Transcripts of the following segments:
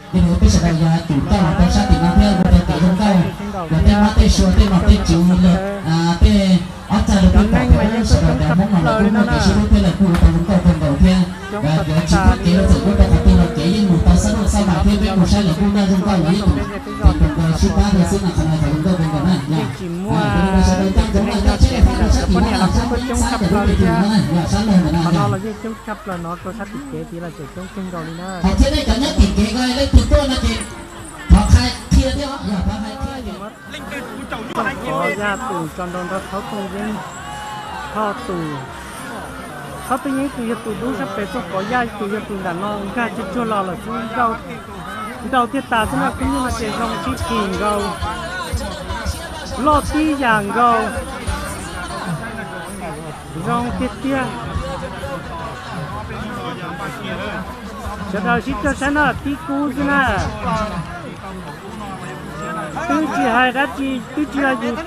Ces peb sawv daws yuav tsum coj los rau sab tim no thiab ua rau kev zoo nkauj, yog tej mab tej sua tej nom tej tswv, tej ob txaj li peb pom tias sawv daws cov Hmoob no lawv kuj muaj kev sib hlub thiab lawv kuj ua tau zoo nkauj kawg nkaus thiab. Yuav tsis muaj kev los txawm ua rau qhov twg los kev yeej mus tau xab laj xab mas thiab peb mus saib lawv kuj noj zoo nkauj los yeej tus tus nkaus sib pab thiab xwb no, qhov no yog zoo nkauj kawg nkaus na. Sawv daws coj ntsoov na, coj tsheb fab rau sab tim no, sab tim no, sab tim no, yog sab laug ntawm no. Qhov no los yeej coob tshaj plaws no rau sab tim kev tid los tseem coob kawg nkaus li na. Qhov thiab nej cov nyob tim kev ko leej twg tuaj no ces thov qhia thiab, yog thov qhia thiab. Thov Yaj tus tso nrau nrog Thaub Tooj Yeeb, Thoj tus, Thaub Tooj Yeeb tus yog tus dub sab pem txoj pov, Yaj tus yog tus nram no nkag tsuag tsuag los lawm xwb, nrau thiaj tas xwb na. Khub nyiaj no ces zoo tib phim nkaus, loj tib yam nkaus, zoo tiag tiag. Sawv daws sib coj saib na, tib kub xwb na. Twb tsis hais dab tsi, twb tsis yog yus,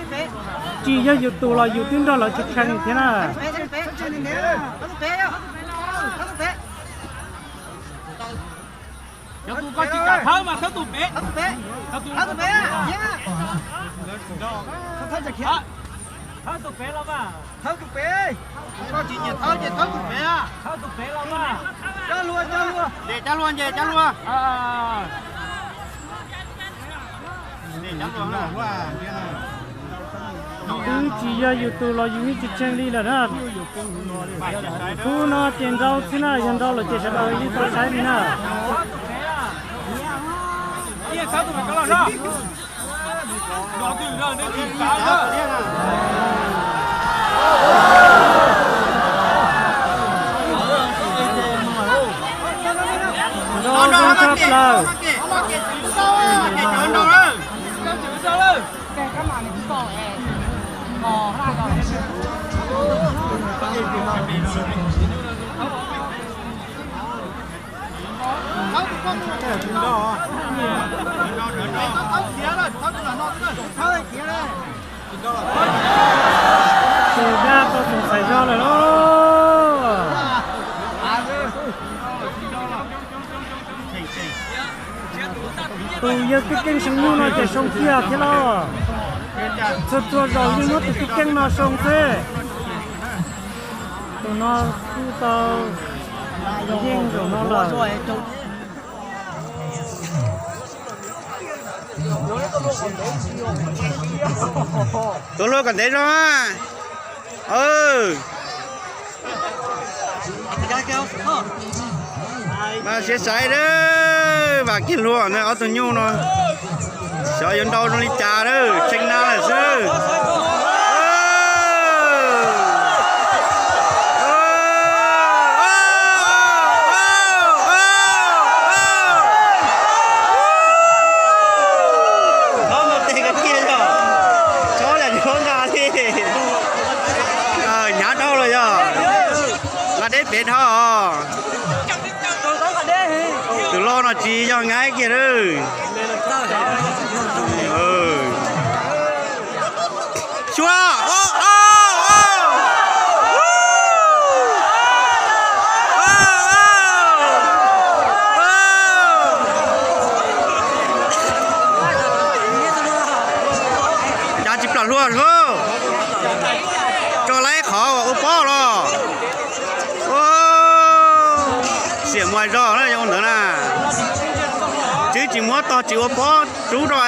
tsis yog yus tus los yus twb nrog lawv tshee tshee thiab na. Cov tus koj tsis kam thawb mas thawb tus pem. Thawb tus pem los mas. Koj tsis nyiam thawb ces thawb tus pem. Thawb tus pem los mas. Nce cab luag, nce cab luag. Twb tsis yog yus tus los yus yeej tsis tshee li lawm na. Khub no ces nrau xwb na, yog nrau lawm ces sawv daws yeej tau saib li na. Nrau zoo tshaj plaws. Tus dab tau tus txhais zog lawm lauj. Tus yawg keej keej soo nyuj no ces soo kiag thiab lauj. Txhua txhua zaus yeej muab tus keej keej no soo xwb. Tus no kuj tau yeej zaum no lawm. Tus hlub kom ntev zog. Mas siab xaiv, vam kiag hlua ob tug nyuj no. Xyov yuav nrau zoo li cas, tshee na lawm xwb. Tsob no tes kiag yog, tsob yam nyob nqa li. Hnyav dhau los yog, nqa deb pem dhau os. Tus loj no tsis yog nqa kiag lawm. Xyuas, cas tsis plam hlua hlub, tso laib qhov ua pob los. Xiam muas zog na, yog ua ntawd na. Twb tsis muab tog tsis ua pob rub rau.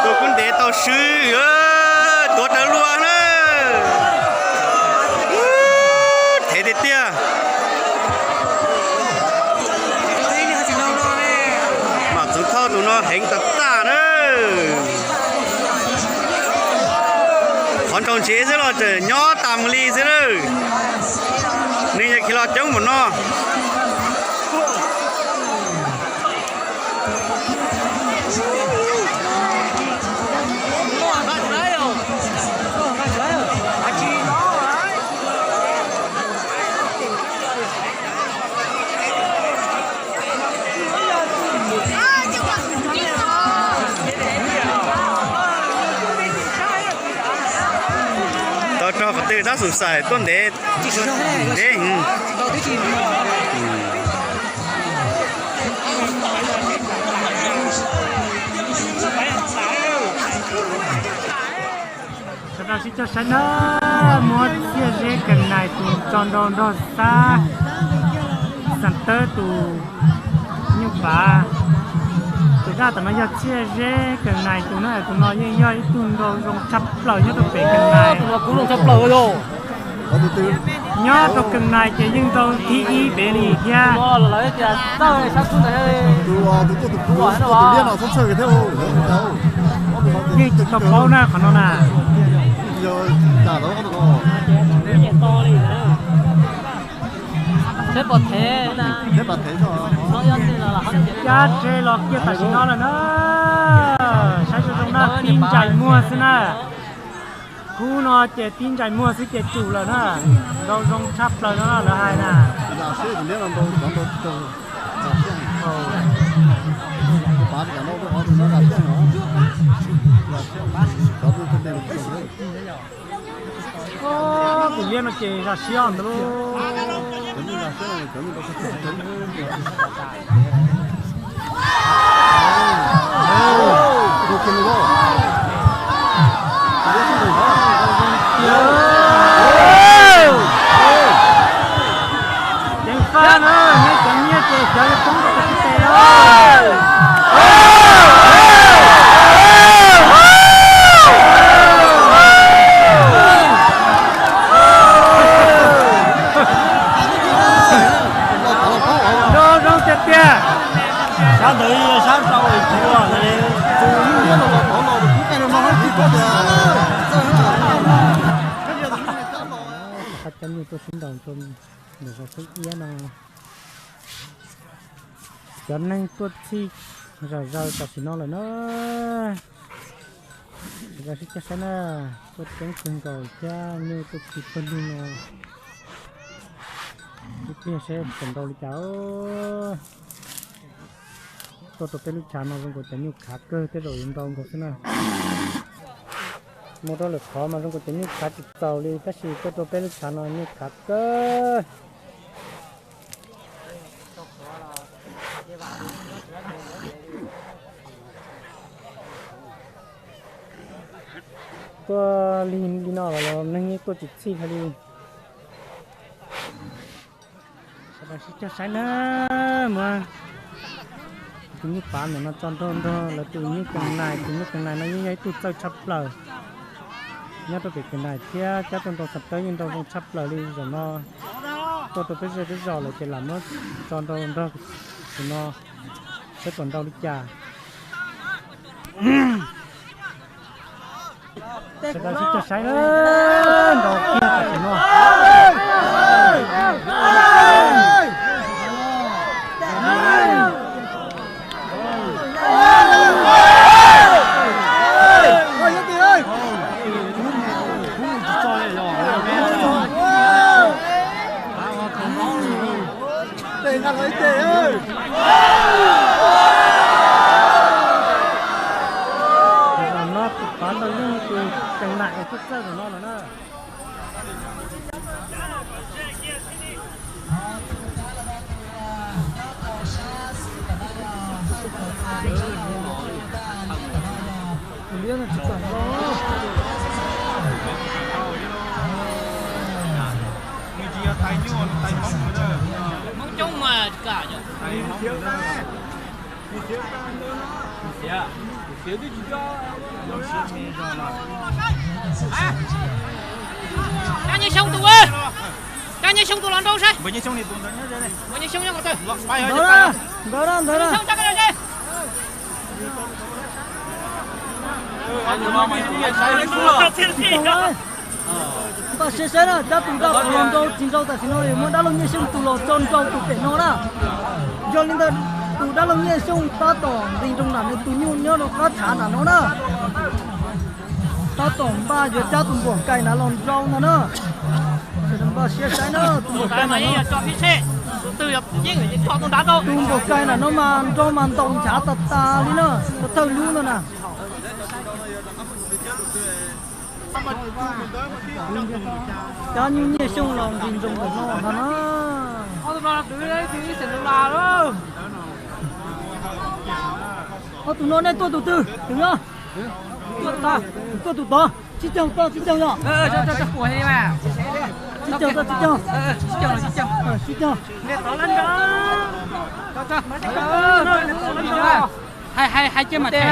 Tus kuj ntev tau swb, tuav rawv luag na. Thev tiag tiag. Mam txwv thauj tus no heev tas tag na. Qhov nraug ntshiv xwb los tseem nyob tas mus li xwb na. Nws yog khiav los coob npaum no. Tab sis xav tuaj ntev, ntev. Sawv daws sib cog saib na, muab Txhiaj Zeb Kees Nais tus tso nrau nrog Xab Xas Tawb tus nyuj pav. Tus daj tom no yog Txhiaj Zeb Kees Nais tus na, tus no yeej yog ib tug nrau zoo tshaj plaws nyob rau pem Kees Nais. Tus no kuj zoo tshaj plaws yog. Nyob rau Kees Nais ces yeej nrau thib ib pem li thiab. Yeej tsis tau paub na qhov no na. Cab tsheb los kiag tam sim no lawm na. Saib zoo zoo na, tib ntsais muag xwb na. Kub no ces tib ntsais muag xwb ces tsum lawm na. Nrau zoo tshaj plaws no lawv hais na. Tus liab no ces zaj siab ntag lauj. Ceev faj na, nyob cov nyiaj ces cov yuav poob rau cov tib tes na. Zoo zoo tiag tiag. Sab ntawd sab rau tus cov nyuj tuaj sib ntaus rau ntawm zos Xub Iab no. Cov neeg tuaj txhij zom zaws tam sim no lawm na. Sawv daws sib cog saib na, tuaj ceeb kawg nkaus thiab nyuj tuaj txhij pawg lug no. Ib pliag seb puas nrau li cas. Tuaj rau peb lub tshav no zoo nkaus cov nyuj khav kawg, tej zaum yuav nrau nkaus xwb na. Mus rau lwm qhov mas zoo nkaus cov nyuj khav tsis txaus li, tab sis tuaj rau peb lub tshav no nyuj khav kawg. Tuaj lig li no los neeg yeej tuaj tsis txhij hlo li. Sawv daws sib cog saib na, muab tus nyuj pav ntawm no tso nrau nrog lawv tus nyuj Kees Nais. Tus nyuj Kees Nais no yeej yog ib tug txawj tshaj plaws nyob rau pem Kees Nais thiab cab rau nrau Xas Tawb yeej nrau zoo tshaj plaws li. Zaum no tuaj rau peb zej peb zos lawm ces lam muab tso nrau nrog tus no saib puas nrau li cas. Sawv daws sib cog saib na, nrau kiag tam sim no. Zaum no tus pav nrau yeej tus Kees Nais es tuaj txawj zaum no lawm na. Tus liab no tsis kam nrau. Nws tsis yog tais nyuj, nws tais Hmoob na. Hmoob coob mas tsis kam yom. Kab Nyiaj Xyooj tus, Kab Nyiaj Xyooj tus los nrau saib. Npawg Nyiaj Xyooj nyob qhov twg? Ntawd na, ntawd na. Npaj siab saib na, cab tus daj los nrau tsis nrau tam sim no muab dab laug Nyiaj Xyooj tus los tso nrau tus pem no na. Yog li ntawd tus dab laug Nyiaj Xyooj tab tom nqis nroo nram nws tus nyuj nyob rau qab tshav nram no na. Tab tom npaj yuav cab tus npauj kais nrad los nrau ntag na. Sawv daws npaj siab saib na, tus npauj kais nrad no. Tus npauj kais nrad no mas nrau mas ntaus nchav tas tas li na, thawj lub no na. Cov nyuj nyiaj xyooj los nqis ntsoos ntawm no ntag na. Ob tug no nej tuaj tus twg, tus no? Tuaj tus tod, tsib caug tod, tsib caug yog. Tsib caug tod, tsib caug. Tsib caug. Hais, hais, hais cia mas tes.